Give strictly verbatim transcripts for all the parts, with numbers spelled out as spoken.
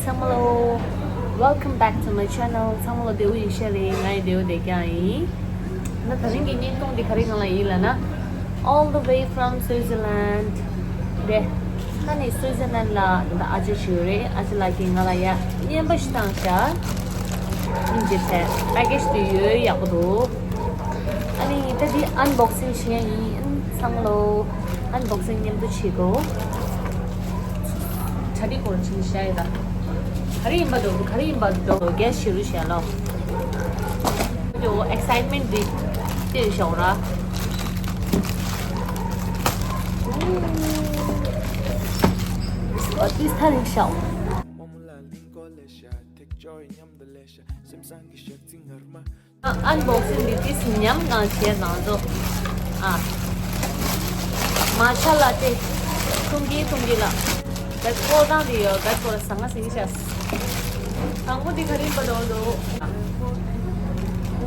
ཚང་མ་ལོ། Welcome back to my channel. ཚང་མ་ལོ་བདེ་པོ་ཡིན་ཤག་རེད། ང་ཡི་བདེ་པོ་བསྡད་ཀྱང་ཡིན། ད་ད་རིང་གི་བརྙན་ཐུང་འདི་ག་རེ་གང་ལ་ཡིན་ལབ་ན། All the way from Switzerland. དེ་ད་ནི་སུའི་ཙི་ལན་ལ་ད་ཨ་ཅེ་ཞིག་ཡོད་རེད། ཨ་ཅེ་ལགས་ཀྱིས་ང་ལ་ཡ་རྔན་པ་ཞིག་བཏང་ཤག་སྙིང་རྗེ་ཆེ། པེ་ཀེ་ཇི་དེ་ཡོད་ཡག་པོ་འདུག་ཨ་ནི་ད་འདི་ཨན་བོག་སིང་བྱེད་ཡ་ཡིན། ཚང་མ་ལོ། ཨན་བོག་སིང་མཉམ་དུ་བྱེད་དགོས། གྲ་སྒྲིག་སྐོར་ཕྱིན་བཤད་ཡོད་ད། ག་རེ་ཡིན་པ་འདུག་ག་རེ་ཡིན་པ་འདུག་གེ་སི་ཞིག་རུ་བཤད་ལོ། ཨེག་སའེ་ཊི་མེན་ཊི་འདི་སྟེར་ཤོག་ར། ཨོ་ཏིས་ཐ་རིང་ཤོག་ཨན་བོག་སིང་འདི་ཏིས་ཉམས་གང་བྱས་ནང་ཚོ། ཨ། མ་ཆ་ལ་ཏེ། ཐུང་གི་ཐུང་གི་ལ། ག་ཚོ་དང་དེ་ཡོད། ག་ཚོ་ལ་ཟང་ང་ཟིང་ཤ། དང་པོ་འདི་ག་རེ་པ་རོ་རོ།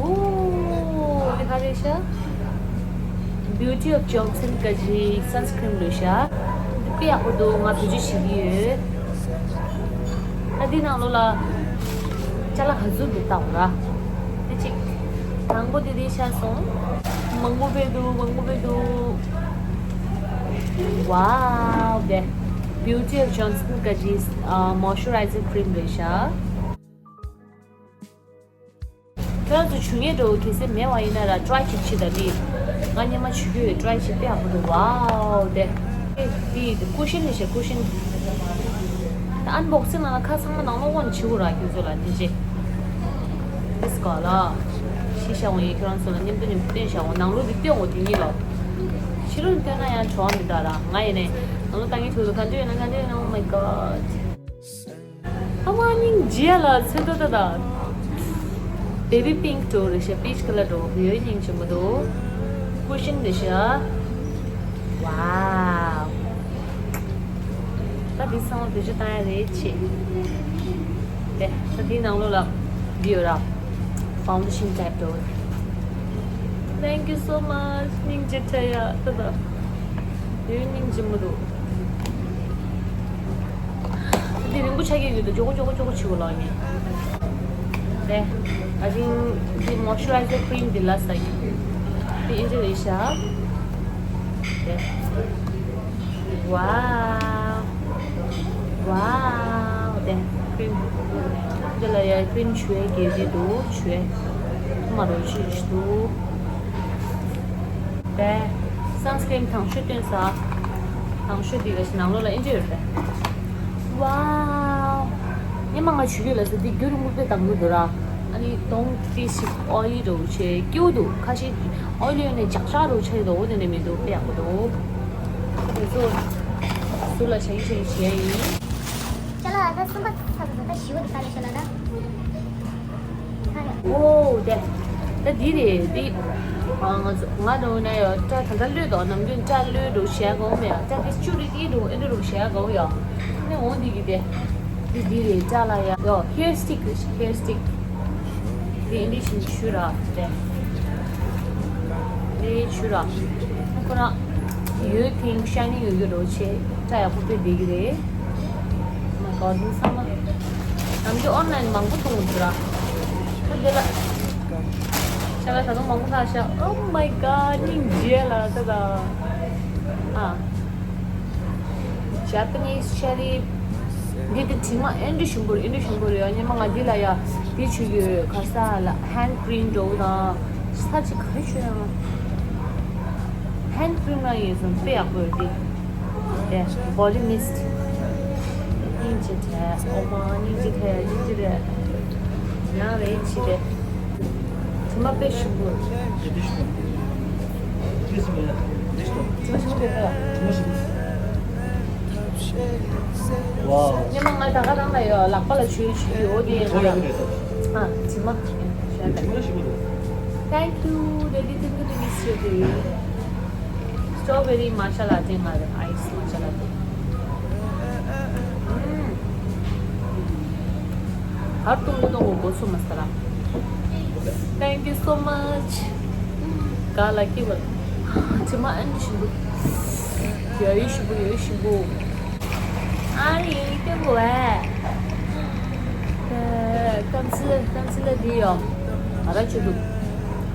ཨོ། འདི་ག་རེ་ཤ། Beauty of Johnson ག་ཅི་སན་སི་ཀྲིན་ལོས་ཤ། འདི་དཔེ་ཡག་པོ་འདུག་ང་བེད་སྤྱོད་བྱེད་ཀྱི་ཡོད། ད་འདི་ནང་ལོགས་ལ་ཅ་ལག་ག་ཚོད་འདུག་ལྟ་འོ་ར། དེ་གཅིག་དང་པོ་དེ་དེ་ཤར་སོང་། མང་པོ་བེད་འདུག་མང་པོ་བེད་འདུག Wow དེ། Beauty of Johnson ག་ཅི་མོ་ཨིས་ཅུ་རའི་ཛར་ཀྲིམ་རེད་ཤག་ཁྱོད་རང་ཚོ་བྱུག་ཡས་འགྲོ་གལ་སྲིད་མེད་པ་ཡིན་ན་ར་ཊི་རའི་ཅིག་བྱེད་ད་འདི། ང་སྔོན་མ་བྱུག་གི་ཡོད། ཊི་རའི་བྱེད་དཔེ་ཡག་པོ་འདུག Wow དེ། ཨེ་འདི་ཀུ་ཤན་ནི་ཤེ་ཀུ་ཤན། ད་ཨན་བོག་སིང་ནང་ལ་ཁ་ཚང་མ་ནང་ལོགས་དབང་བྱེད་དགོས་ར་ཁྱོད་ཚོ་ལ་འདི་རྗེས། This ཀ་ལ། ཤི་ཤ་འོང་ཡིན་ཁྱོད་རང་ཚོ་ལ་མཉམ་དུ་མཉམ་དུ་སྟོན་ཤ་འོང་ནང་ལོགས་འདི་སྟོན་འོང་དེ་གཉིས་ལོ། ཕྱི་ལོགས་སྟོན་ན་ཡང་བྲོ་བ་མི་འདུག་ར་ང་ཡིན་ནས་ནང་ལོགས་ལྟ་ངན་ཁྱོད་ཚོ་ག་འདྲ་ཡོད་ན་ག་འདྲ་ཡོད་ན། Oh my god ཨ་མ་སྙིང་རྗེ་ལ་ཚེ་ཏོ་ཏ་ཏ། Baby pink འགྲོ་རེད་ཤག་པིཆ་ཁ་ལར་འགྲོ་ཡོད་སྙིང་རྗེ་མོ་འདུག་ཀུ་ཤན་རེད་ཤག Wow ད་འདི་ཚང་མ་བེད་སྤྱོད་བཏང་ཡ་རེད་ཆེ། དེ་ད་འདིའི་ནང་ལོགས་ལ་འདི་ཡོད་ར། Foundation type འགྲོ། Thank you so much སྙིང་རྗེ་ཆེ་ཡ་ཏ་ཏ། ཡོད་སྙིང་རྗེ་མོ་འདུག་འདི་རིང་པོ་ཆགས་ཀྱི་ཡོད་དོ་ཇོ་གོ་ཇོ་གོ་ཇོ་གོ་བྱེད་དགོས་ལགས་ནི། དེ། I think the moisturizer cream འདི་ལ་ས་ཡིན། དེ་ཨིན་ཇི་རེད་ཤག་དེ། Wow wow དེ། cream འདི་ལ་ཡ་cream བྱུག་ཡས་གལ་ཆེ་འདུག་བྱུག་ཡས། མ་རོ་ཆུ་ཞིག་འདུག་དེ། སན་སི་ཀྲིན་དང་ཤོས་སྟོན་ས། དང་ཤོས་འདི་ག་ཞིག་ནང་ལོགས་ལ་ཨིན་ཇི་ཡོད་རེད། Wow སྔོན་མ་ང་བྱུག་ཡོད་ལ་ཟེར་འདི་རྒྱུན་རིང་པོ་དཔེ་དང་པོ་འདུག་ར། ཨ་ནི་གདོང་ཏི་ཞིག་ཨོ་ཡི་འདྲ་བོ་བྱས་སྐྱིད་པོ་འདུག་ཁ་ཤས་ཨོ་ཡི་ཡོད་ནས་ཇག་ཇག་འདྲ་བོ་ཆགས་ཡོད་འདུག་འོ་དེ་འདྲ་མི་འདུག་དཔེ་ཡག་པོ་འདུག་དེ་ཚོ་ཟུར་ལ་བྱ་ཡི་བྱ་ཡི་བྱེད་ཡ་ཡིན། ཅ་ལག་ད་གསུམ་པ་ཚར་སོང་ད་བཞི་པ་དེ་ག་རེ་ཤོད་ལ་ད། ཨོ་དེ། ད་འདི་རེད་འདི། ཨ་ང་ཚོ་ང་འདྲ་བོ་ན་ཡོད་སྐྲ་ད་ལྟ་གློད་དོ་ནམ་རྒྱུན་སྐྲ་གློད་འགྲོ་བྱས་གོ་མེད་ཡ་སྐྲ་དེ་བཅུ་རེ་དེ་འགྲོ་ཨེ་འགྲོ་རུ་བྱས་གོ་ཡ། ནི་འོང་འདི་གི་དེ། འདི་འདི་རེད་སྐྲ་ལ་ཡ་ཡོ་hair stick རེད་hair stick འདི་ཨེ་འདི་བཞིན་ཆུ་ར་དེ། འདི་ཆུ་ར། ཁོ་ར། ཡོད་ཐིང་ཤའི་ནིང་ཡོད་རྒྱུ་འགྲོ་ཆེ་སྐྲ་ཡག་པོ་དཔེ་བསྡད་ཀྱི་རེད། Oh my god འདི་ཚང་མ། ནམ་རྒྱུན་ཨོན་ལན་མང་པོ་མཐོང་གི་འདུག་ར། ཁོ་འདི་ལ། ཤ་ལ་ད་དུང་མང་པོ་ལྷག་ཤག Oh my god སྙིང་རྗེ་ལ་ད་ད། ཨ། Japanese cherry འདི་དེ་དྲི་མ་ཨེ་འདྲ་ཞིམ་པོ་རེད་ཨེ་འདྲ་ཞིམ་པོ་རེད་ཡ། སྔོན་མ་ང་འདི་ལ་ཡ་འདི་བྱེད་ཀྱི་ཡོད་ག་ས་ལ་hand cream འགྲོ་དང་ས་ཅིག་ག་རེ་བྱོས་ཡང་། Hand cream རང་ཡིན་སོང་དཔེ་ཡག་པོ་ཡོད་འདི། དེ་body mist སྙིང་རྗེ་ཐལ། ཨོ་མ་སྙིང་རྗེ་ཐལ་སྙིང་རྗེ་རེད། ཡང་རེད་ཅི་རེད། དྲི་མ་དཔེ་ཞིམ་པོ། དྲི་མ་ཞིམ་པོ་རེད་ད། Wow སྔོན་མ་ང་ད་ག་རང་ལ་ཡོད་ལག་པ་ལ་བྱུག་བྱུག་ཡོད་དེ་ཡིན་ཨོ་ཡ་ལ། ཨ་དྲི་མ། དྲི་མ་ཞིམ་པོ་འདུག Thank you daddy thank you daddy sweetie strawberry matcha latte ང་རེད ice matcha latte ཧར་ཏུང་ཏུང་གོ་གོ་སུ་མ་ས་ར། Thank you so much ག་ལ་ཀི་བ། དྲི་མ་ཨན་ཞིམ་པོ། ཡོ་ཡོ་ཞིམ་པོ་ཡོ་ཡོ་ཞིམ་པོ། ཨ་རི་ཏུང་གོ་བས། ཀན་སི་ལར་ཀན་སི་ལར་འདི་ཡོད། ང་ར་ཆུ་འདུག་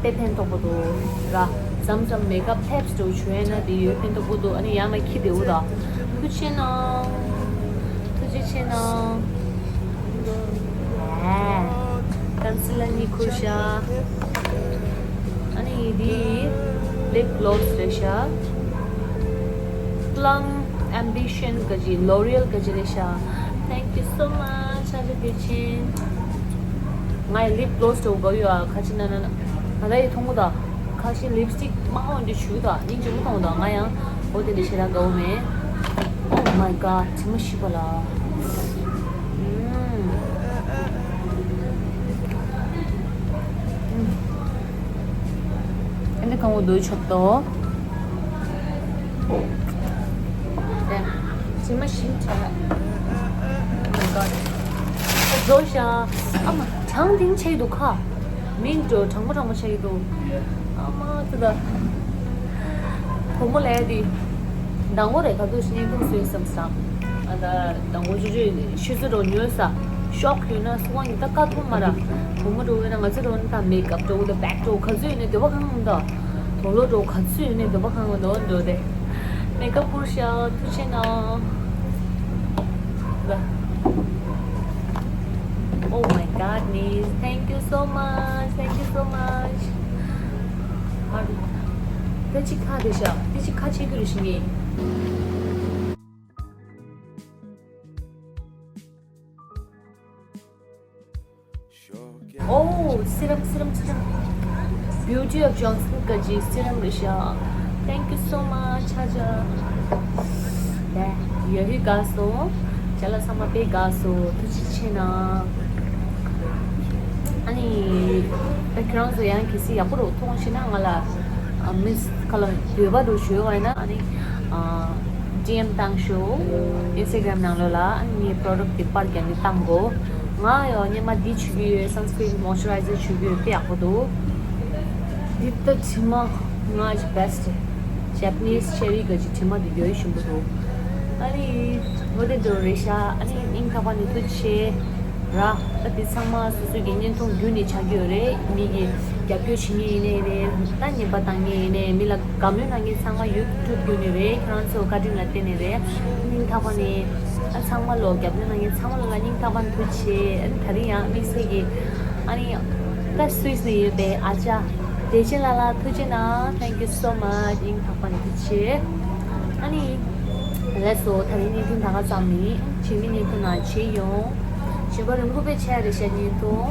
དཔེ་ཕན་ཐོགས་པོ་འདུག་ར། མཚམས་མཚམས་མེག་ཨབ་ཐེབས་འདྲ་བོ་བྱུང་ཡ་ན་དེ་ཡོད་ཕན་ཐོགས་པོ་འདུག་ཨ་ནི་ཡང་ན་ཁྱི་དེ་འུ་ད། ཐུགས་རྗེ་གནང་། ཐུགས་རྗེ་ཆེ་གནང་། ཨ། ཀན་སི་ལར་གཉིས་ཁུར་ཤག་ཨ་ནི་འདི་ལིབ་གློ་སི་རེད་ཤག Plum Ambition ག་ཅི་L'Oreal ག་ཅི་རེད་ཤག Thank you so much. ཨ་ཅག་བདེ་ཆེན། ང་ཡི་ལིབ་གློ་སི་འདྲ་བོ་དགའ་ཡོད་ཨ། ཁ་ཅིག་ན་ན་ན། ང་ད་ཡི་མཐོང་གོ་ད། ཁ་ཤས་ལིབ་སི་ཊིག་དམར་པོ་འདི་བྱུག་ད་སྙིང་རྗེ་མོ་མཐོང་ད། ང་ཡང་འོ་དེ་འདྲ་ཞེ་དྲག་དགའ་བོ་མེད། Oh my god. དྲི་མ་ཞིག་པ་ལ། ཨུམ། ཨུམ། ཨ་འདི་གང་བོ་འདུག་ཆོག་ཏོ། དྲི་མ་ཞིམ་ཆ། Oh my god. བཟོ་ཤ། ཨ་མ་གྲང་དེང་ཆེ་འདུག་ཁ། མིན་འགྲོ་གྲང་མོ་གྲང་མོ་ཆགས་ཀྱི་འདུག་ཨ་མ་དེ་ད། བུ་མོ་ལས་དེ། མདང་དགོང་རེད་ག་དུས་ཤིག་བརྙན་ཐུང་བཟོས་བསམ་སོང་། ཨ་ད་མདང་དགོང་ཆུ་ཆུ་ཤི་ཚུ་འགྲོ་ཉོས་ས། ཤོག་ཡོད་ན་སུ་ཝང་གི་ད་ཀ་ཐུམ་མ་ར། བུ་མོ་འགྲོ་ཡོད་ན་ང་ཚོ་འགྲོ་ན་ད་མེག་ཨབ་འགྲོ་ད་བེག་འགྲོ་ག་ཚོད་ཡོད་ན་འདོད་པ་ཁང་ད། དོ་ལོ་འགྲོ་ག་ཚོད་ཡོད་ན་འདོད་པ་ཁང་ད་འགྲོ་དེ། མེག་ཨབ་ཕུར་ཤག་ཐུགས་རྗེ་གནང་། Oh my god, niece. Thank you so much. Thank you so much. ཨ་རུ། ད་ཅི་ཁ་དེ་ཤ། དེ་ཅི་ཁ་ཆེ་གི་རེ་ཞིག་ངེ། Oh, serum, serum, serum. Beauty of Johnson ག་ཅི་serum རེད་ཤག Thank you so much. ཆ་ཆ། ཡ་ཧི་དགའ་སོང་། ཅ་ལག་ཚང་མ་དཔེ་དགའ་སོང་། ཐུགས་རྗེ་ཆེ་གནང་། ཨ་ནི། ད་ཁྱེད་རང་ཚོ་ཡང་གལ་སྲིད་ཡག་པོ་རུ་མཐོང་ཤེས་ན་ང་ལ་མིས་ཁ་ལ་འདོད་པ་རུ་ཞུ་བ་ཡིན་ན་ཨ་ནི། ཌི་ཨེམ་བཏང་ཤོག Instagram ནང་ལོགས་ལ་ཨ་ནི་ངའི་product དེ་པར་རྒྱག་ནས་བཏང་གོ་ང་ཡང་སྔོན་མ་འདི་བྱུག་གི་ཡོད། Sunscreen Moisturizer བྱུག་གི་ཡོད། དཔེ་ཡག་པོ་འདུག་འདི་ལྟ་དྲི་མ་ང་གི་best Japanese cherry ག་ཅི་དྲི་མ་འདི་ཡོད་ཞིམ་པོ་འདུག་ཨ་ནི་འོ་དེ་འདྲ་རེད་ཤག་ཨ་ནི་སྙིང་ཐག་པ་ནས་ཐུགས་རྗེ་ཆེ་ར། ཨ་དེ་ཚང་མ་སོ་སོའི་གི་བརྙན་ཐུང་བརྒྱུད་ནས་ཆགས་ཀྱི་ཡོད་རེད། མི་གི་རྒྱབ་སྐྱོར་བྱེད་མཁན་ཡིན་ནའི་རེད། ད་ཉེས་པ་བཏང་མཁན་ཡིན་ནའི་མི་ལ་དགའ་མོས་གནང་མཁན་ཚང་མ་YouTube བརྒྱུད་ནས་རེད། ཁྱེད་རང་ཚོ་བཀའ་དྲིན་ལ་བརྟེན་ནས་རེད། སྙིང་ཐག་པ་ནས། ཨ་ཚང་མ་ལོ་རྒྱབ་སྐྱོར་གནང་མཁན་ཚང་མ་ལ་སྙིང་ཐག་པ་ནས་ཐུགས་རྗེ་ཆེ། ཨ་ནི་ད་རིང་ཡང་དམིགས་བསལ་གྱི་ཨ་ནི་ད་སུད་སི་ནས་ཡོད་པའི་ཨ་ཅག་བདེ་ཆེན་ལགས་ལ་ཐུགས་རྗེ་གནང་། Thank you so much. སྙིང་ཐག་པ་ནས་ཐུགས་རྗེ་ཆེ། ཨ་ནི་ལགས་སོ། ད་རིང་བརྙན་ཐུང་ད་ག་ཙམ་ཡིན། རྗེས་མའི་བརྙན་ཐུང་ནང་མཇལ་ཡོང་། བྱེད་པ་རིང་པོ་དཔེ་ཆགས་རེད་ཤག་བརྙན་ཐུང་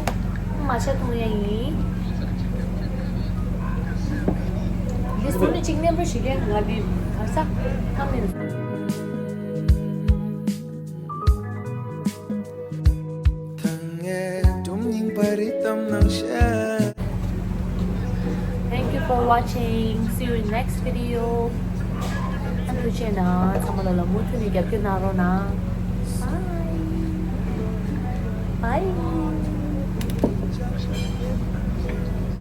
མ་ཆ་མཐོང་ཡ་ཡིན། འདི་སུ་ནི་གཅིག་ནས་འབྲུ་ཞིག་གས་ང་འདི་ག་ས་ཁམས་ནས། Thank you for watching. See you in next video. ཨ་ནུ་ཆེ་ན་ཚང་མ་ལ་ལ་མུ་མཐུད་ནས་རྒྱབ་སྐྱོར་གནང་རོགས་གནང་། Bye. Bye.